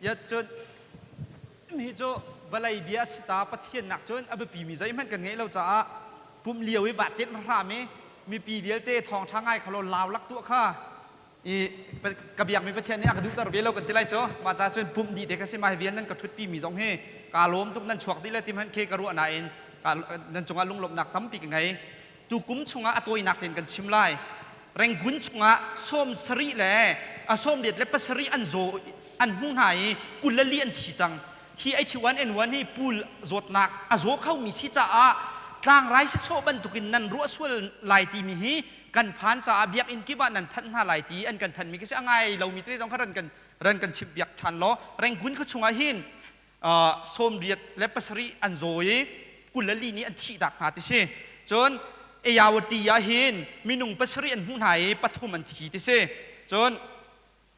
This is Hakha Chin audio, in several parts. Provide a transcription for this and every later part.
Cun hi cu vawlei bia a si caah Pathian nak cun a biapimi zeihmanh kan ngeih lo caah pumh lio i vaa tenh hram i mipi vialte thawngṭha ngai kha law lau lak tuah kha i ka biakmi Pathian nih a ka duhter ve lo kan ti lai cu. Mah caah cun pumh dih te kha si. Mah hi vial nan ka ṭhutpimi zong hi kaa lawm tuk. Nan chuak dih le ti hmanh khi ka ruah nain nan cungah lunglawmhnak tampi ka ngei. Tukum chungah a tawinak tein kan chim lai. Rangoon chungah 70 le a 87 an zaw an hmu hna i 24 an thi cang. Hi H1N1 hi pul zawtnak a zaw khomi si caah tlangrai sasawh bantukin nan ruah sual lai timi hi kan phan caah biakinn kip ah nan thanh hna lai ti an kan thanhmi khi si. A ngai lomi tete zong kha ran kan chimh piak ṭhan law Rangoon khua chungah hin 87 an zaw i 24 nih an thihtak hna ti si. Cun Ayawati ah hin minung pasarih an hmuh hna i pathum an thi ti si. Cun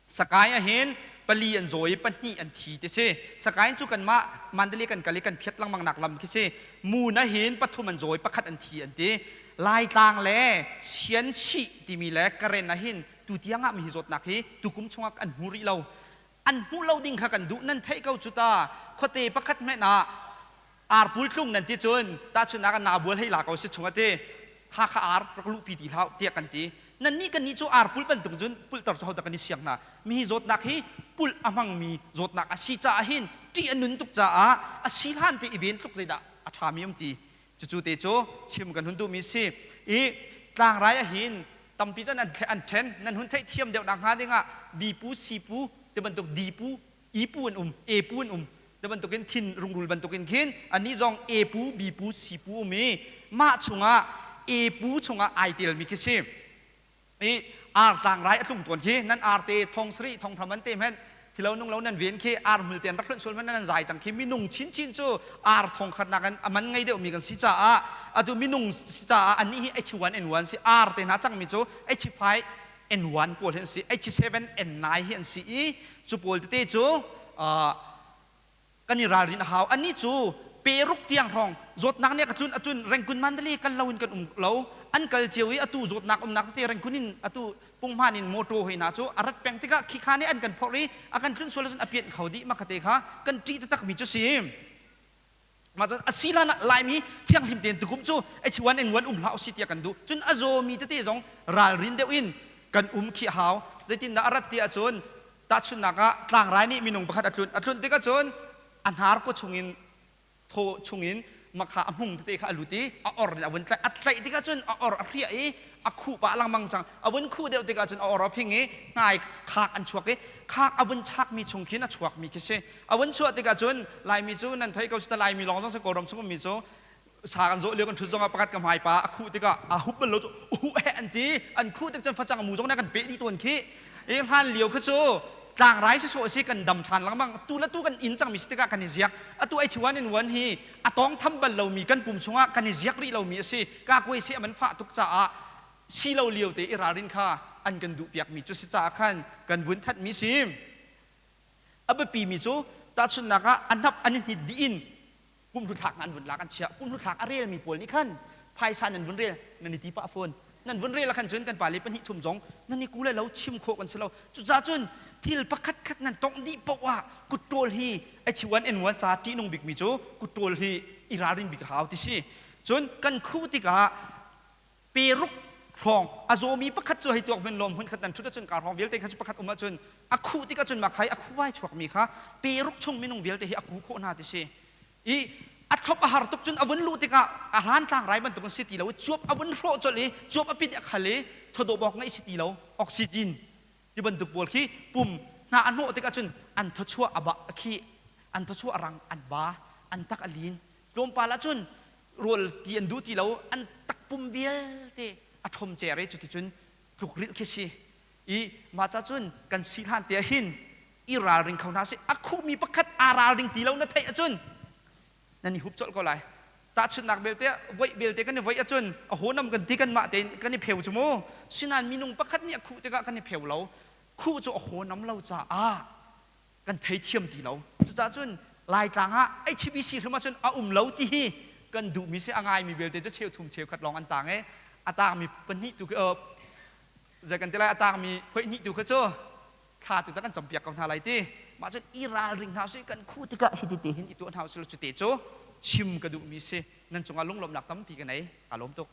Sakai ah hin pali an zaw i pahnih an thi ti si. Sakai cu kanmah Mandalay kan kal i kan phiat lengmang nak lam khi si. Mun ah hin pathum an zaw i pakhat an thi an ti. Laitlang le Sianchih timi le Karen ah hin tutiang ah mi hi zawtnak hi tukum chungah an hmu rih lo. An hmuh lo ding kha kan duh. Nan theih ko cu ta. Khuate pakhat hmenh ah arpul tlung nan ti cun, tahchunhnak ah nabual hei la ko si chung a ti, Hakha ar rak luhpi ti hlah tiah kan ti. Nannih kannih cu arpul bantuk cun pulhter cu hodah kan i siang hna? Mi hi zawtnak hi pulh a hmangmi zawtnak a si caah hin ṭih a nun tuk caah a si hlan te i ven tluk zeidah a ṭhami um ti? Cucu te cu chim kan hun duhmi si. I tlangrai ah hin tampi cun an ṭhen. Nan hun theihthiam deuh nak hnga dingah B pu, C pu ti bantuk, D pu, E pu an um, A pu an um ti bantukin, thin rungrul bantukin khin anih zong A pu, B pu, C pu um i mah chungah A pu chungah ai telmi khi si. I ar tlangrai a tlung tawn khi nan arte thong sarih thong hram an te hmenh thilo nung lo nan ven khi ar hmul te an rak hlunh sual hmanh nan zai cang khi. Minung chinchin cu ar thong khat nak in a man ngei deuh mi kan si caah, atu minung si caah annih hi H1N1 si. Ar te hna cang mi cu H5N1 pawl hi an si, H7N9 hi an si i cu pawl tete cu kan i ralrin a hau. Anih cu peruk tiang hrawng zawtnak nih a ka tlun acun Rangoon Mandalay kal loin kan um lo. An kal cio i atu zawtnak umnak tete Rangoon in atu punghman in motor hoi hna cu a rat peng tikah khikha nih an kan phorh i a kan tlun sual ahcun a pianh kho dih. Makhate kha kan ṭih taktak mi cu si. Mah cun a si hlan ah Laimi thianghlim tein tukum cu H1N1 um hlah usih tiah kan duh. Cun a zawmi tete zong ralrin deuh in kan um khi a hau. Zeitindah a rat ti ahcun, tahchunhnak ah tlangrai nih minung pakhat a tlunh. A tlunh tikah cun a hnarkaw chungin, thaw chungin makha a hmung tete kha a lut i a or in a vun tlaih. A tlaih tikah cun a or a hriah i a khuh pah lengmang cang. A vun khuh deuh tikah cun a or a phing i hnai khak an chuak i khak a vun chakmi chung khin a chuakmi khi si. A vun chuah tikah cun Laimi cu nan theih ko si ta, Laimi lawng zong si, Kawlram chung ummi cu sa kan zawh lio kan ṭhut zongah pakhat ka hmai pa a khuh tikah a hup bal lo cu uhu eh an ti. An khuh tik cun facang a mu zong nih kan peh dih tawn khi. I hlan lio kha cu tlangrai sisawh si, kan dam ṭhan lengmang. Tu le tu kan inn cangmi si tikah kan i ziak. Atu H1N1 hi a tawng tham bal lomi, kan pum chungah kan i ziak rih lomi a si. Kakuai si a man fah tuk caah si lo lio te i ralrin kha an kan duh piakmi cu si caah khan kan vun thanhmi si. A biapimi cu, tahchunhnak ah, a hnap an i hnit dih in kumhlu thlak an vun lak, an chiah. Kumhlu thlak a relmi pawl nih khan phaisa nan vun rel nan i ti pah fawn. Nan vun rel ah khan cun kan pale pahnih thum zong nan i ku lai lo, chim khawh kan si lo. Cucaah cun thil pakhat khat nan tongh dih paoh ah kutṭawl hi, H1N1 ca ṭihnung bikmi cu kutṭawl hi i ralrin bik a hau ti si. Cun kan khuh tikah peruk hrawng a zawmi pakhat cu hei tuak men law, hmun khat nan ṭhut ahcun kaa hrawng vialte kha cu pakhat um ahcun a khuh tikah cun mah kha i a khuvai chuakmi kha peruk chung minung vialte hi a ku khawh hna ti si. I a thlop a har tuk. Cun a vun luh tikah a hlan tlangrai bantukin si ti lo i cuap a vun hrawh colh i cuap a pit a khal i thawdawh bawk ngeih si ti lo, oxygen ti bantuk pawl khi pum hna a hnawh tikah cun an thawchuah a ba khi, an thawchuah a rang, an ba, an tak a lin. Tlawmpal ah cun rawl ti an duh ti lo, an takpum vialte a ṭhom cer i cuticun tlukrilh khi si. I mah ca cun kan si hlan te ah hin i ralring kho hna sih. A khuhmi pakhat aa ralring ti lo na theih ahcun nan i hup colh ko lai. Tahchunhnak belte ah, voih belte kan i voih ahcun a hawnam kan ti, kanmah tein kan i pheu cu mu. Sinain minung pakhat nih a khuh tikah kan i pheu lo. Khuh cu a hawnam lo caah kan theithiam ti lo. Cucaah cun Laitlang ah HBC hrim ahcun a um lo ti hi kan duhmi si. A ngaimi belte cu cheu thum cheu khat lawng an tang i a tangmi pahnih tu khi, zei kan ti lai, a tangmi phoih hnih tu kha cu thla tu kan campiak ko hna lai ti. Mah cun i ralring hna usih, kan khuh tikah hiti te hin i tuah hna usih law cute cu chim ka duhmi si. Nan cungah lunglawmhnak tampi ka nei. Kaa lawm tuk.